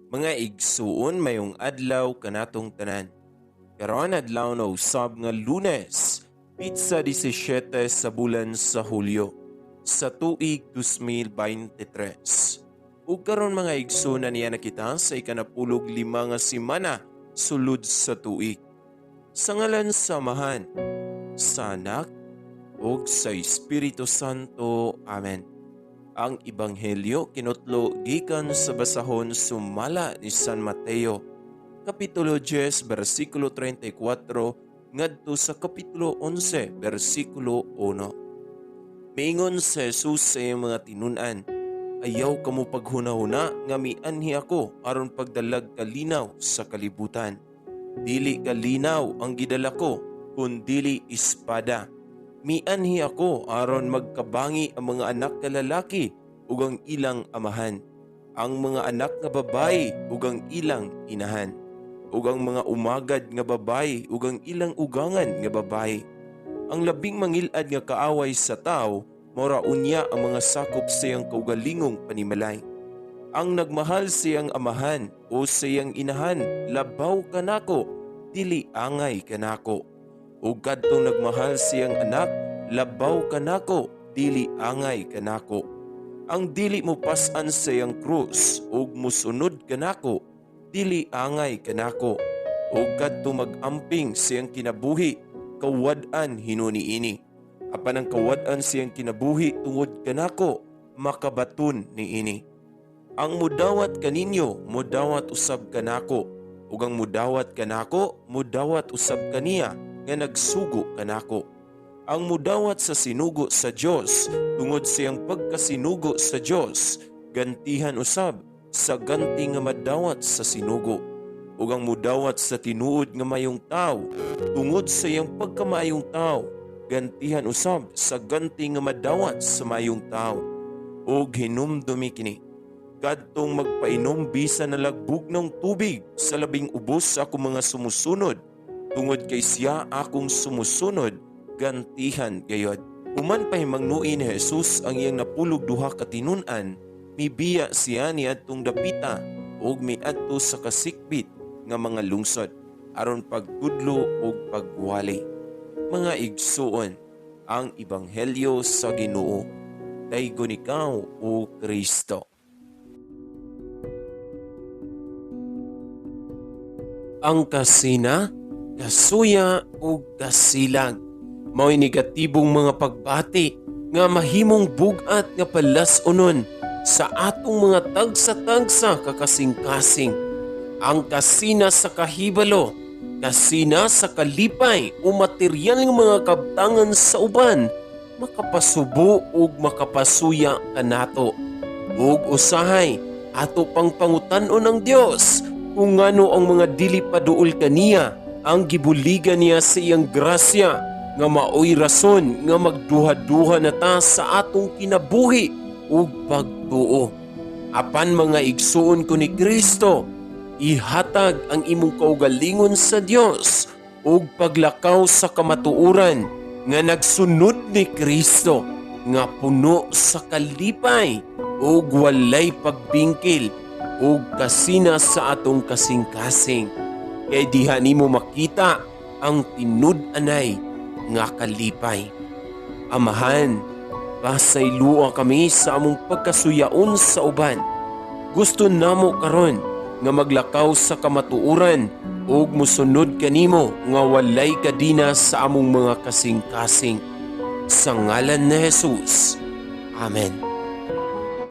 Mga igsuon, mayong adlaw kanatong tanan. Karon adlaw na usab nga Lunes, petsa 17 sa bulan sa Hulyo sa tuig 2023. Ug karon, mga igsuon, niya na kita sa 15 nga semana sulod sa tuig. Sa ngalan sa Amahan, sa Anak, ug sa Espiritu Santo. Amen. Ang Ebanghelyo kinutlo gikan sa basahon sumala ni San Mateo, Kapitulo 10, versikulo 34 ngadto sa Kapitulo 11, versikulo 1. Miingon si Jesus sa iyang mga tinun-an, "Ayaw kamo paghunahuna nga mianhi ako aron pagdalag kalinaw sa kalibutan. Dili kalinaw ang gidala ko, kundili espada. Mianhi ako aron magkabangi ang mga anak nga lalaki ug ang ilang amahan, ang mga anak nga babayi ug ang ilang inahan, ug ang mga umagad nga babayi ug ang ilang ugangan nga babayi. Ang labing mangilad nga kaaway sa tao mao ra unya ang mga sakop sa iyang kaugalingong panimalay. Ang nagmahal sa iyang amahan o sa iyang inahan labaw kanako, dili angay kanako. Ug kadtong nagmahal sa iyang anak labaw kanako, dili angay kanako. Ang dili mo pas-an sa iyang krus ug musunod kanako, dili angay kanako. Ug kadtong mag-amping sa iyang kinabuhi, kawad-an hinuon niini. Apan ang kawad-an sa iyang kinabuhi tungod kanako, makabaton niini. Ang mudawat kaninyo, mudawat usab kanako. Ug ang mudawat kanako, mudawat usab kaniya nga nagsugo kanako. Ang mudawat sa sinugo sa Dios tungod sa iyang pagkasinugo sa Dios, gantihan usab sa ganti nga madawat sa sinugo. Ug ang mudawat sa tinuod nga mayong tawo tungod sa iyang pagkamayong tawo, gantihan usab sa ganti nga madawat sa mayong tawo. Ug hinumdumi kini: kadtong magpainom bisan na lag bugnong tubig sa labing ubos sa akong mga sumusunod, tungod kay siya akong sumusunod, gantihan gayod." Human pahimangnui ni Jesus ang iyang 12 ka tinun-an, mibiya siya niadtong dapita ug miadto sa kasikbit nga mga lungsod aron pagtudlo ug pagwali. Mga igsuon, ang ebanghelyo sa Ginoo. Daygon ikaw, o Kristo. Ang kasina, kasuya ug kasilag mao'y negatibong mga pagbati nga mahimong bug-at nga palas-unon sa atong mga tagsa-tagsa kakasing-kasing. Ang kasina sa kahibalo, kasina sa kalipay o material nga mga kabtangan sa uban, makapasubo ug makapasuya kanato. Ug usahay, ato pang pangutan-on ang Dios kung ngano ang mga dili paduol kaniya ang gibuligan niya sa iyang grasya, nga maoy rason nga magduha-duha na ta sa atong kinabuhi ug pagtuo. Apan, mga igsuon ko ni Kristo, ihatag ang imong kaugalingon sa Dios ug paglakaw sa kamatuoran nga nagsunod ni Kristo, nga puno sa kalipay ug walay pagbingkil ug kasina sa atong kasing-kasing. Kay diha nimo makita ang tinud-anay nga kalipay. Amahan, pasaylua kami sa among pagkasuyaon sa uban. Gusto namo karon nga maglakaw sa kamatuoran ug musunod kanimo nga walay kadina sa among mga kasing-kasing. Sa ngalan ni Jesus. Amen.